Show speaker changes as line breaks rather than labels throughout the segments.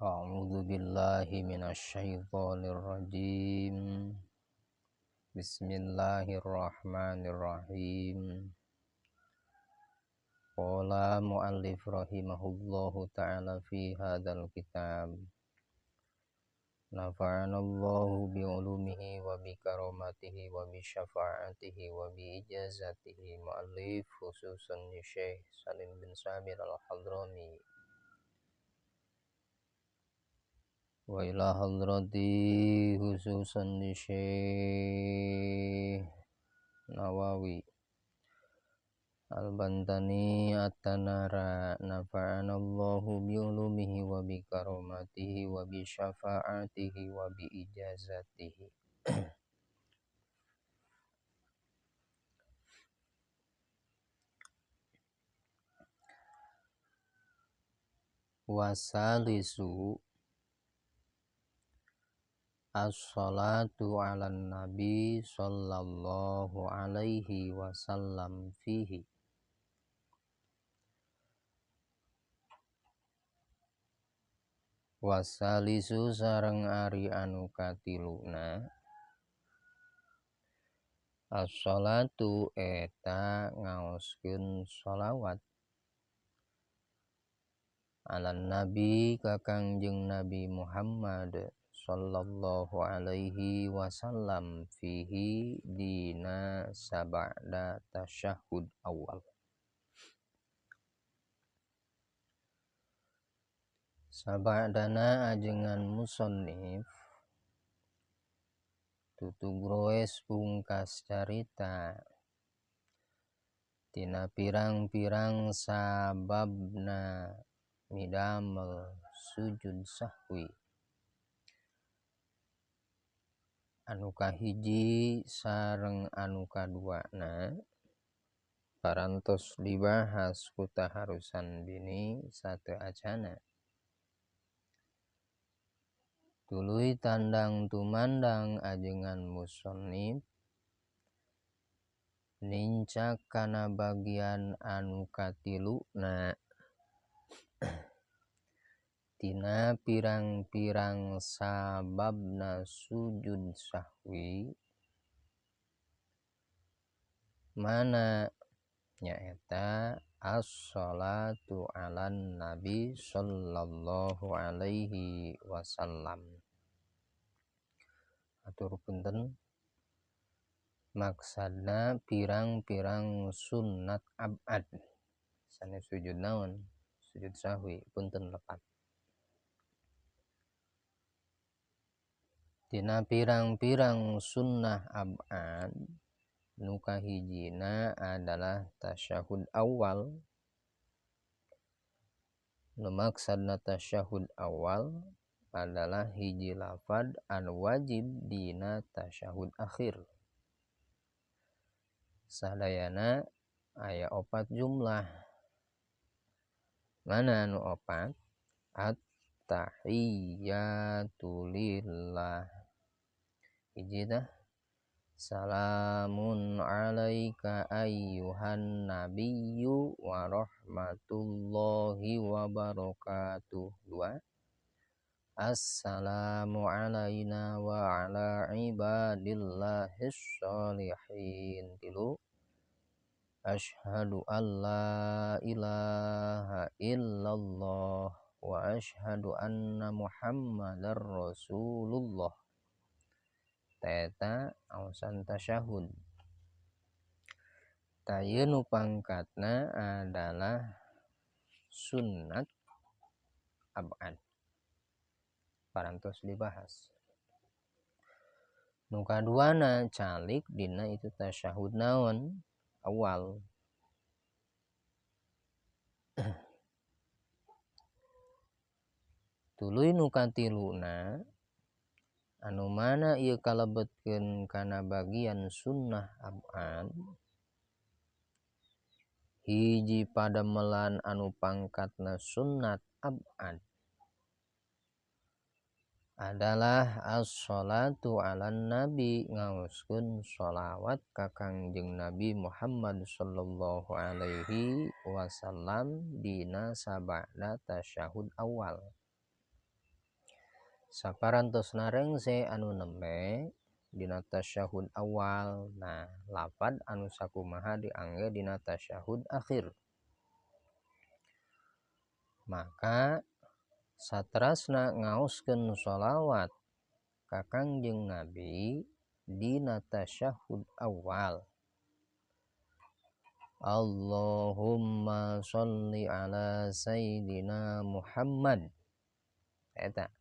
A'udzu billahi minasyaitonir rajim. Bismillahirrahmanirrahim. Qala muallif rahimahullahu ta'ala fi hadzal kitab. Nafa'anallahu bi'ulumihi wa bi karamatihi wa bi syafa'atihi wa bi ijazatihi muallif khususan Syekh Salim bin Sabir Al-Hadrami wa ila hadrati khususan Syekh Nawawi Al-Bantani At-Tanara. Nafa'anallahu bi'ulumihi wa bi karamatihi wa bi syafa'atihi wa bi ijazatihi. Wasalisu as-salatu ala nabi sallallahu alaihi wasallam fihi. Wasalisu sareng ari anu katiluna as-salatu eta ngaoskeun sholawat ala nabi ka Kangjeng Nabi Muhammad sallallahu alaihi wasallam fihi dina sabada tasyahud awal. Sabadana ajengan musannif tutug roes pungkas carita tina pirang-pirang sababna midamel sujud sahwi. Anu kahiji sareng anu kaduana parantos dibahas ku taharusan bini sateu acana. Tuluy tandang tumandang ajengan musannif nincak kana bagian anu katiluna tina pirang-pirang sababna sujud sahwi mana nyaeta as-salatu 'alan nabi sallallahu alaihi wasallam. Atur punten, maksadna pirang-pirang sunnat abad sanes sujud naon, sujud sahwi, punten lepat. Tina pirang-pirang sunnah abad nu kahijina adalah tasyahud awal. Nu maksadna tasyahud awal adalah hiji lafad anu wajib dina tasyahud akhir. Sadayana aya opat jumlah. Mana anu opat? At-tahiyyatu lillah. Hiji tah. Salamun alaika ayyuhan nabiyyu wa rahmatullahi wa barakatuh. Dua. Assalamu alaina wa ala ibadillahis sholihin. Tilu. Asyhadu an la ilaha illallah wa asyhadu anna Muhammadar Rasulullah. Teta aosan tasyahud. Tayeu nu pangkatna adalah sunnat abad. Parantos dibahas. Nu kaduana calik dina itu tasyahud naon? Awal. Tuluy nu katiluna anu mana ieu kalebetkeun kana bagian sunnah abad hiji padamelan anu pangkatna sunnat abad adalah as-salatu 'alan nabi, ngaoskeun sholawat ka Kangjeng Nabi Muhammad sallallahu alaihi wasallam dina sabada tasyahud awal. Saparantosna rengse anu nembe dina tasyahud awal. Nah, lapad anu sakumaha diangge dina tasyahud akhir. Maka saterasna ngaoskeun sholawat ka Kangjeng Nabi dina tasyahud awal. Allahumma sholli ala sayyidina Muhammad. Eta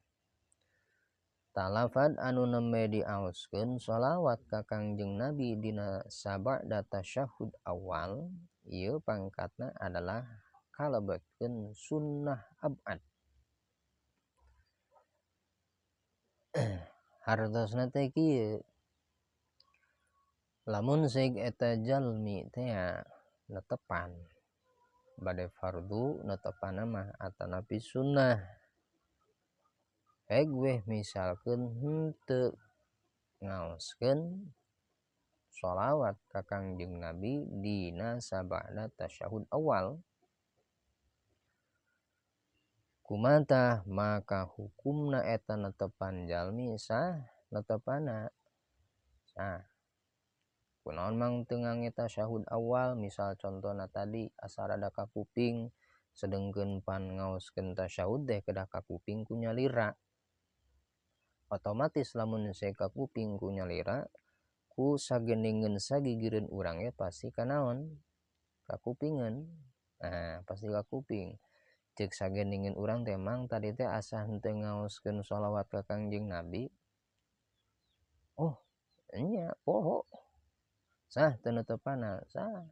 talafad anu nembe diaoskeun sholawat ka Kangjeng Nabi dina sabada tasyahud awal, ieu pangkatna adalah kalebetkeun sunnah abad. Hartosna teh kieu, lamun seeg eta jalmi teh netepan bade fardu netepan mah atanapi sunnah. Heg weh misalkeun henteu ngaoskeun sholawat ka Kangjeng Nabi dina sabada tasyahud awal, kumatah maka hukumna eta netepan jalmi sah netepana sah. Kunaon mang teu ngangge tasyahud awal, misal contona tadi asa rada kakuping, sedengkeun pan ngaoskeun tasyahud teh kedah kakuping ku nyalira. Otomatis lamun saya kakuping ku nyalira, ku sagenengeun sagigireun urang ge pasti kanaon kakupingeun. Nah, pasti kakuping. Cek sagenengeun urang teh mang tadi teh asa henteu ngaoskeun sholawat ka Kangjeng Nabi. Oh, nya poho. Sah teu netepana, sah.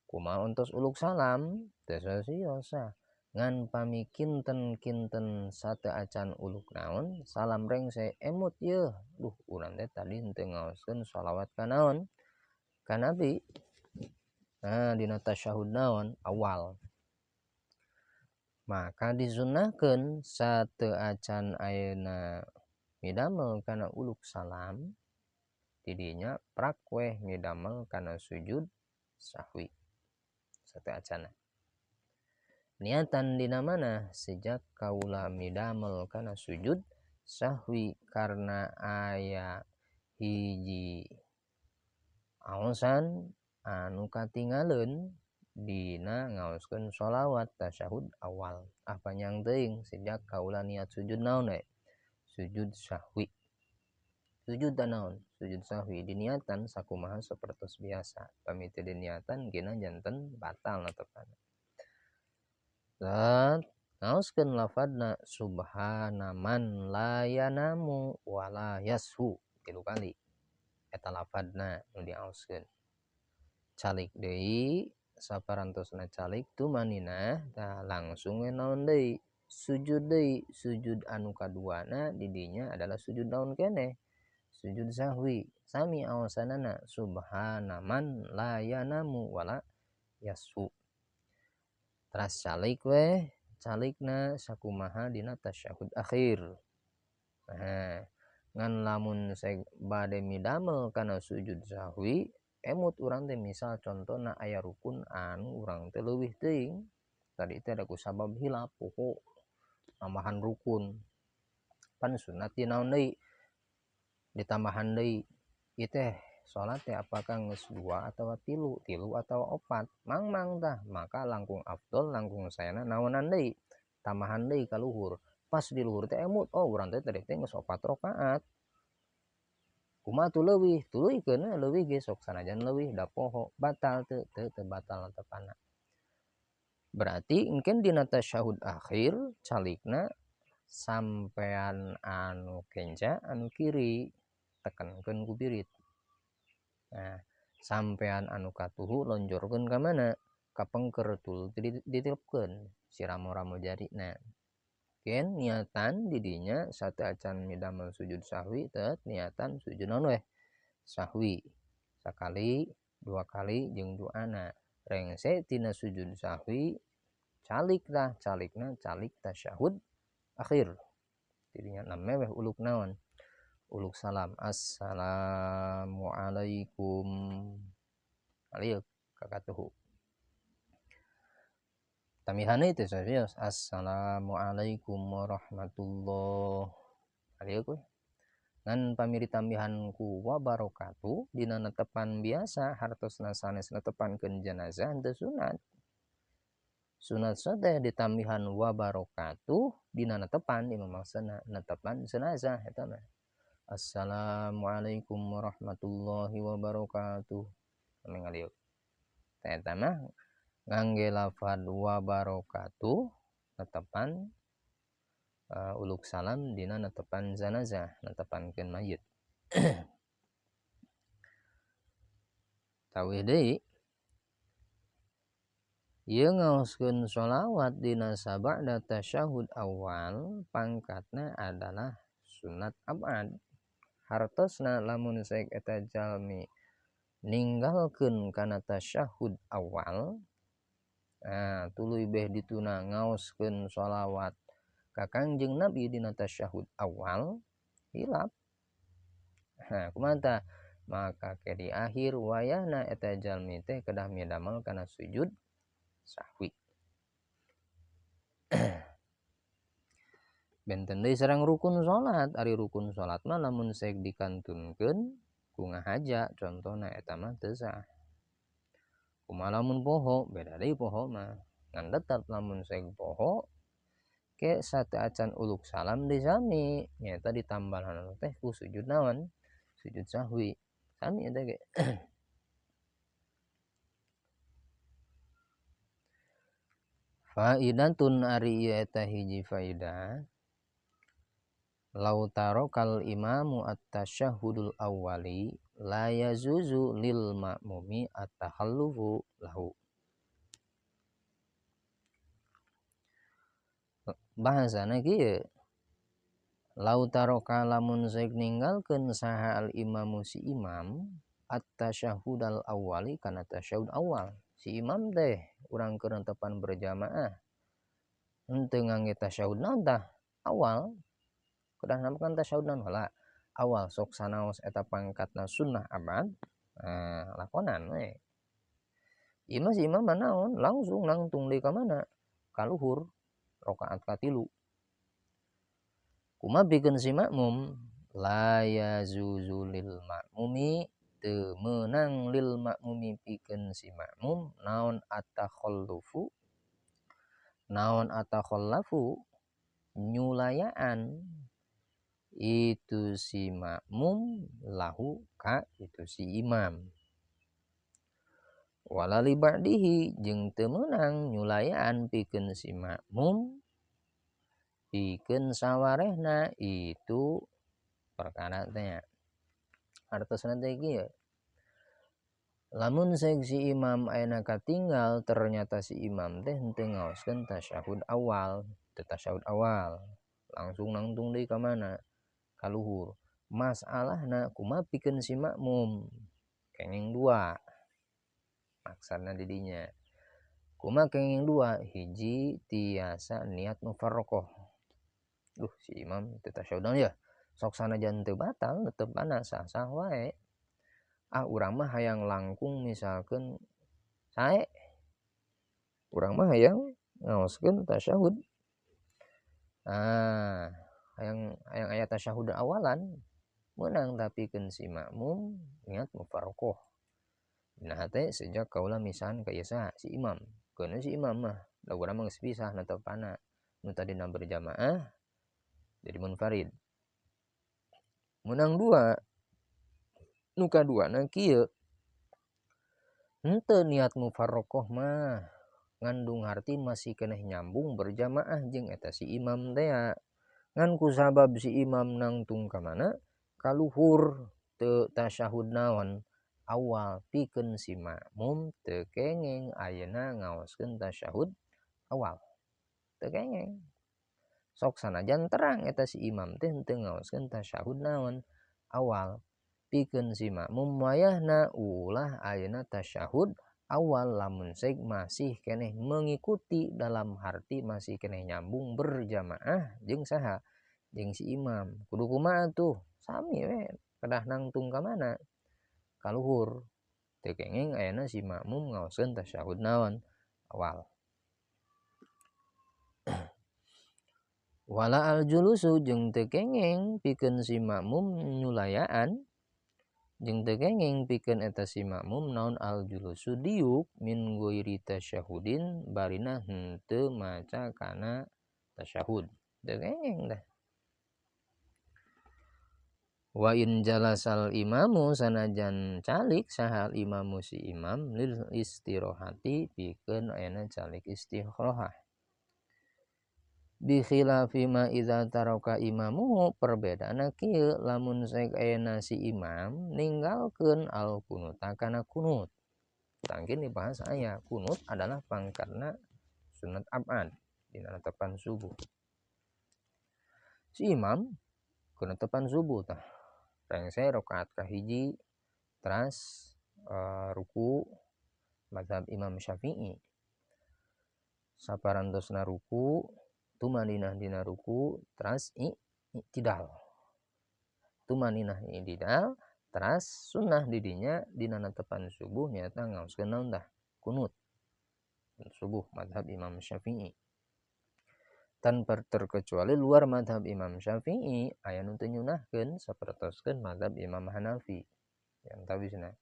Kumaha entos uluk salam, teu sasio sah. Ngan pami kinten-kinten sate acan uluk naon, salam rengse emut yeuh. Duh, urang teh tadi henteu ngaoskeun sholawat ka naon? Ka Nabi. Nah, dina tasyahud naon? Awal. Maka disunnahkeun sate acan ayeuna midamel kana uluk salam, tidinya prak weh midamel kana sujud sahwi sate acana. Niatan dina mana? Sejak kaula midamel kana sujud sahwi karena aya hiji aosan anu katingaleun dina ngaoskeun sholawat tasyahud awal. Ah, panjang teuing sejak kaula niat sujud naon we? Sujud sahwi. Sujud naon? Sujud sahwi diniatan sakumaha sapertos biasa. Pami teu diniatan gina janten batal netepana. Zat ngaoskeun lafadna subhana man la yanamu wala yashu 3 kali. Eta lafadna nu diaoskeun. Calik deui saparantosna calik tumanina tah langsung we naon deui? Sujud deui. Sujud anu kaduana di dinya adalah sujud naon keneh? Sujud sahwi. Sami aosanana subhana man la yanamu wala yashu. Teras calik weh, calikna sakumaha dina tasyahud akhir. Nah, ngan lamun bade midamel kana sujud sahwi, emut urang teh misal contona aya rukun anu urang teh leuwih teuing. Tadi teh ada ku sabab hilap poho nambahan rukun. Pan sunat di naon deui? Ditambahan deui. Ieu teh salat teh apakah geus 2 atawa 3, 3 atawa 4, mangmang tah, maka langkung afdol langkung saena naonan deui, tambahan deui ka luhur. Pas di luhur teh emut, oh urang teh tadi teh geus 4 rakaat. Kumaha tuh leuwih? Tuluykeun leuwih ge sok sanajan leuwih da poho, batal teu teu teu batal tepana. Berarti engken dina tasyahud akhir calikna sampean anu kenca anu kiri tekenkeun ku birit. Nah, sampean anu katuhu lonjorkeun ka mana? Ka pengker tul ditilepkeun si ramo-ramo jarina. Ken niatan didinya sate acan midamel sujud sahwi teu niatan sujud naon weh? Sahwi. Sakali, 2 kali jeung duana. Rengse tina sujud sahwi calik tah, calikna calik tasyahud akhir. Didinya name weh uluk naon? Uluk salam. Assalamualaikum. Alieu kakatuhu. Tambihan itu serius. Assalamualaikum warahmatullah. Ari kuy. Ngan pamiri tambihan ku wabarakatuh dina netepan biasa hartosna sanes netepankeun jenazah henteu sunat. Sunat teh ditambihan wabarakatuh dina netepan di maksana netepan jenazah eta mah. Assalamualaikum warahmatullahi wabarakatuh. Kami ngaliuk. Teh eta mah ngangge lafad wabarakatuh netepan uluk salam dina netepan jenazah netepankeun mayit. Tawih deui ieu ngaoskeun sholawat dina sabada tasyahud awal pangkatna adalah sunat abad. Hartosna lamun saek eta jalmi ninggalkeun kana tasyahud awal, nah tuluy beh dituna ngaoskeun sholawat ka Kangjeng Nabi dina tasyahud awal hilap. Nah kumaha tah? Maka ke di akhir wayahna eta jalmi teh kedah midamel kana sujud sahwi. Benten deui sareng rukun salat. Ari rukun salat mah lamun saek dikantunkeun ku ngahaja contona eta mah teu sah. Kumaha lamun poho? Beda deui poho mah. Ngan tetep lamun saek poho ke sateuacan uluk salam disami nyaeta ditambahan teh ku sujud naon? Sujud sahwi. Sami eta ge. Faidatun ari ieu eta hiji faidah. Lau tarokal imamu at-tasyahhudul awwali la yazuzu lil ma'mumi at-takhallufu lahu. Bahasana kieu. Lau taroka lamun saek ninggalkeun saha al imamu si imam at-tasyahhudal awwali kana tasyahud awal. Si imam teh urang keur netepan berjamaah henteu ngangge tasyahud naon tah awal. Kedah namakan tasyahud naon heula awal sok sanaos eta pangkatna sunnah abad. Nah, lakonan we. Ieu mah si imam mah naon langsung nangtung deui ka mana? Ka luhur rakaat katilu. Kumaha pikeun si makmum? La yazuzu lil makmumi teu meunang lil makmumi pikeun si makmum naon atakhallufu naon atakhallafu nyulayaan itu si makmum lahu ka itu si imam. Wala li ba'dihi jeung teu meunang nyulayaan pikeun si makmum pikeun sawarehna itu perkara teh. Hartosna teh kieu. Lamun saek si imam ayeuna katinggal ternyata si imam teh henteu ngaoskeun tasyahud awal, teu tasyahud awal. Langsung nangtung deui ka mana? Ka luhur. Masalahna kumaha pikeun si makmum? Kenging dua. Maksana di dinya. Kumaha kenging dua? Hiji tiasa niat mufarraqah. Duh si imam teu tasyahud ya. Sok sanajan teu batal tetep ana sah-sah wae. Ah urang mah hayang langkung misalkeun sae. Urang mah hayang ngaoskeun tasyahud. Ah, hayang hayang aya tasyahud awalan meunang tapi keun si makmum niat mufarraqah. Nah teh sejak kaula misahan ka ieu saha si imam. Keun si imam mah da urang mah geus pisah netepana. Nu tadina berjamaah jadi munfarid. Menang dua. Nu kaduana kieu. Henteu niat mufarraqah mah ngandung harti masih keneh nyambung berjamaah jeung eta si imam teh. Ngan kusabab si imam nangtung ka mana? Ka luhur teu tasyahud naon awal pikeun si makmum teu kenging ayeuna ngaoskeun tasyahud awal. Teu kenging. Sok sanajan terang eta si imam teh henteu ngaoskeun tasyahud naon awal pikeun si makmum wayahna ulah ayeuna tasyahud awal lamun saek masih keneh mengikuti dalam harti masih keneh nyambung berjamaah jeung saha jeung si imam. Kudu kumaha tuh? Sami we kedah nangtung ka mana? Ka luhur. Teu kenging ayeuna si makmum ngaoskeun tasyahud naon awal. Wala al julusu jeung teu kengeng pikeun si makmum nyulayaan jeung teu kengeng pikeun eta si makmum naon al julusu diuk min ghairi tasyahudin barina henteu maca kana tasyahud teu kengeng dah. Wa in jalasal imamu sanajan calik sahal imamu si imam lil istirohati pikeun ayana calik istirohah. Bi khilafi ma idza taraka imamuhu perbedaanna kieu lamun saek ayana si imam ninggalkeun al kunuta kana kunut. Tangkin dibahas aya kunut adalah pangkatna sunat abad dina netepan subuh. Si imam kuna tepan subuh tah rengse rakaat kahiji teras ruku mazhab Imam Syafi'i saparantosna ruku tumaninah dina ruku teras i'tidal tumaninah i'tidal teras sunnah didinya dina netepan subuh nyata ngaoskeun naon tah kunut subuh mazhab Imam Syafi'i. Tanpa terkecuali luar mazhab Imam Syafi'i aya nu teu nyunahkeun sapertoskeun mazhab Imam Hanafi yang tabisna.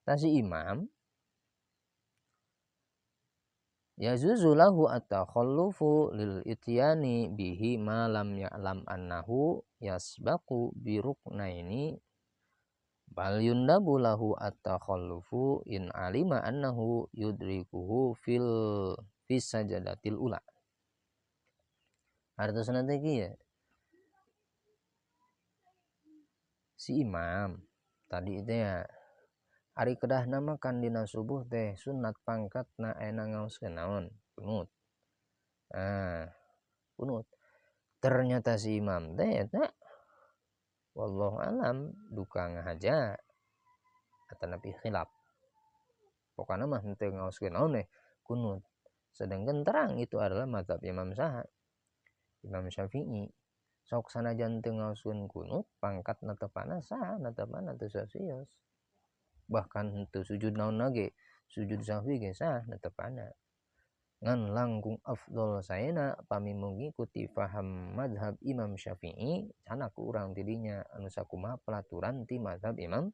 Tah si imam yajuzu lahu at-takhallufu lil ityani bihi ma lam ya'lam annahu yasbaqu bi ruknaini bal yundabu lahu at-takhallufu in alima annahu yudrikuhu fil fi sajadatil ula. Hartosna teh kieu. Si imam tadi teh ya ari kedahna mah kan dina subuh teh sunat pangkatna aya ngaoskeun naon kunut. Nah, kunut. Ternyata si imam teh eta wallahu alam duka ngahaja atanapi khilaf. Pokokna mah henteu ngaoskeun naon kunut. Sedangkan terang itu adalah mazhab Imam saha? Imam Syafi'i. Sok sanajan teu ngaoskeun kunut pangkat netepana sah, netepana teu sasios. Bahkan henteu sujud naon ge, sujud sahwi ge sah netepana. Ngan langkung afdol saena pami mengikuti faham mazhab Imam Syafi'i sanak urang tidinya anu sakumaha pelaturan ti mazhab Imam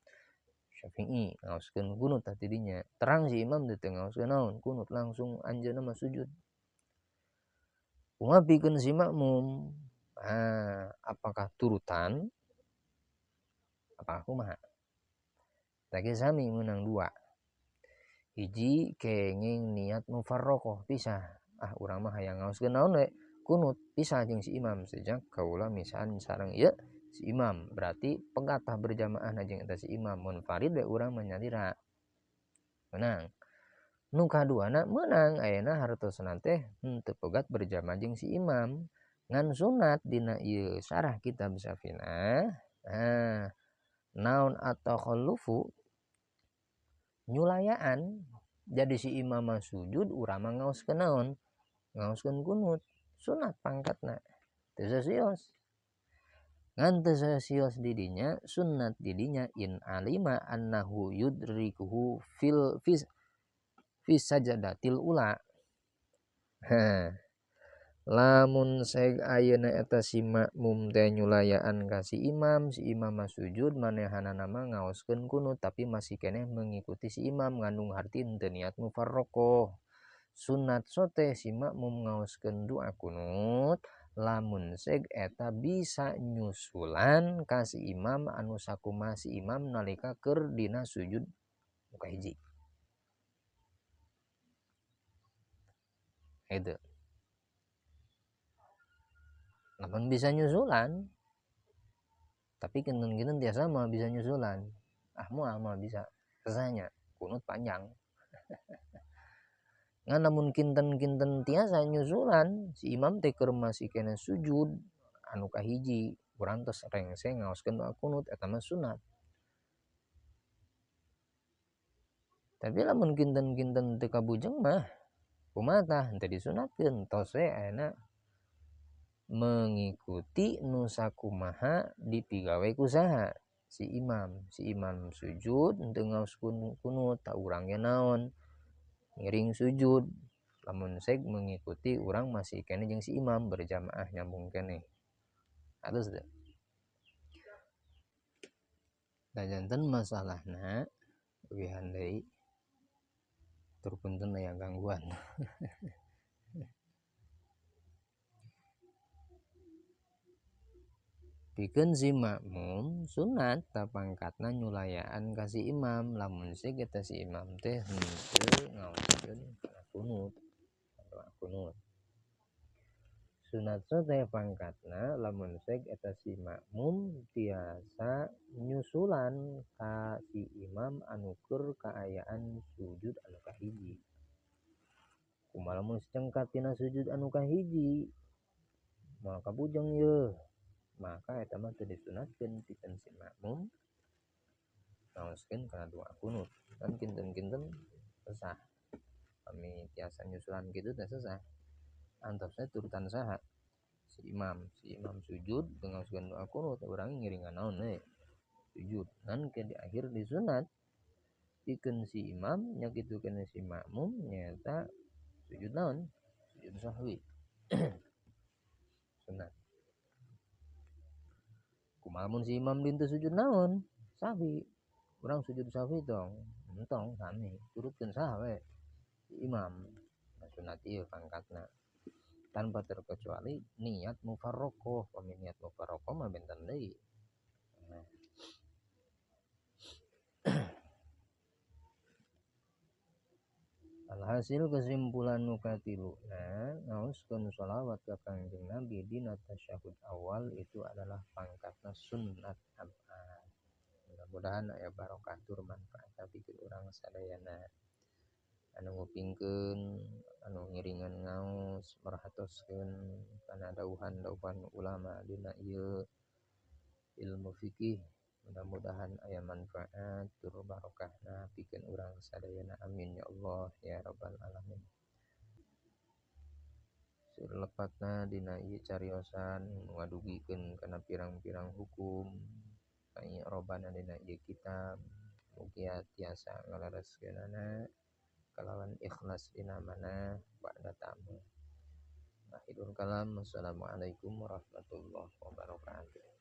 Syafi'i ngaoskeun kunut tah tidinya terang si imam teh ngaoskeun naon kunut langsung anjeunna mah sujud. Kumaha pikeun si makmum? Ah, apakah turutan apa kumaha? Tah ge sami meunang dua. Hiji kenging niat mufarroqoh pisah. Ah urang mah hayang ngaoskeun naon we kunut pisah jeung si imam sejak kaula misahan sareng ieu si imam berarti pegatah berjamaah jeung eta si imam munfarid we urang mah nyalira. Menang. Nu kaduana meunang ayeuna hartosna teh henteu pegat berjamaah jeung si imam ngan sunat dina ieu syarah kitab Safinah. Nah, naon at-takhallufu nyulayaan jadi si imam mah sujud urang mah ngaoskeun naon ngaoskeun kunut sunat pangkatna teu sasios ngan teu sasios didinya sunat didinya in alima annahu yudrikuhu fil fi sajadatil ula. Ha lamun seg ayeuna eta si makmum teh nyulayaan ka si imam mah sujud manehanana mah ngaoskeun kunut tapi masih keneh mengikuti si imam ngandung harti henteu niat mufarroqoh. Sunat sote si makmum ngaoskeun doa kunut lamun seg eta bisa nyusulan ka si imam anu sakumaha si imam nalika keur dina sujud nu kahiji. Itu. Lamun bisa nyusulan tapi kinten-kinten tiasa mah bisa nyusulan ah moal mah bisa kesanya kunut panjang. Ngan lamun kinten-kinten tiasa nyusulan si imam teh keur masih kena sujud anu kahiji urang tos rengse ngaoskeun doa kunut eta mah sunat. Tapi lamun kinten-kinten teu kabujeng mah kumaha tah henteu disunatkeun tos we ayeuna mengikuti nu sakumaha dipigawe ku saha si imam. Si imam sujud henteu ngaos kunut ta urang ge naon ngiring sujud Lamun seg mengikuti urang masih keneh jeung si imam berjamaah nyambung keneh. Halus teu? Da janten masalahna leuwihan deui tur punten aya gangguan. Pikeun si makmum sunat tapangkatna nyulayaan ka si imam lamun seg eta si imam teh henteu ngaoskeun kana kunut. Doa kunut. Sunat teh pangkatna lamun seg eta si makmum tiasa nyusulan ka si imam anu keur kaayaan sujud anu kahiji. Kumaha lamun cengkat tina sujud anu kahiji maka bujeng yeuh. Maka eta mah teu disunatkeun pikeun si makmum ngaoskeun kana doa kunut. Kan kinten-kinten sesah. Kami tiasa nyusulan kitu teh sesah. Antosna turutan saha? Si imam. Si imam sujud ngaoskeun doa kunut, urang ngiringan naon we? Sujud. Ngan ke di akhir disunat pikeun si imam nya kitu keneh si makmum nyaeta sujud naon? Sujud sahwi. Sunat. Kumaha mun si imam dinten sujud naon? Sahwi. Urang sujud sahwi tong. Entong sami turutkeun saha we? Si imam. Nah, sunat ieu pangkatna. Tanpa terkecuali niat mufarroqoh. Pami niat mufarroqoh mah benten deui. Nah. Alhasil kesimpulan nu katiluna ngaoskeun sholawat ka Kangjeng Nabi dina tasyahud awal itu adalah pangkatna sunnat abad. Mudah-mudahan aya barokah tur manfaat pikeun urang sadayana. Anu ngupingkeun, anu ngiringan ngaos, merhatoskeun kana dauhan-dauhan ulama dina ieu ilmu fikih. Mudah-mudahan aya manfaat tur barokahna pikeun urang sadayana. Amin ya Allah ya rabbal alamin. Seur lepatna dina ieu cariosan ngadugikeun kana pirang-pirang hukum robana dina ieu kitab. Mugia tiasa ngalereskeunana kalawan ikhlas dina mana ba'da tamu. Akhirul kalam. Wassalamualaikum warahmatullahi wabarakatuh.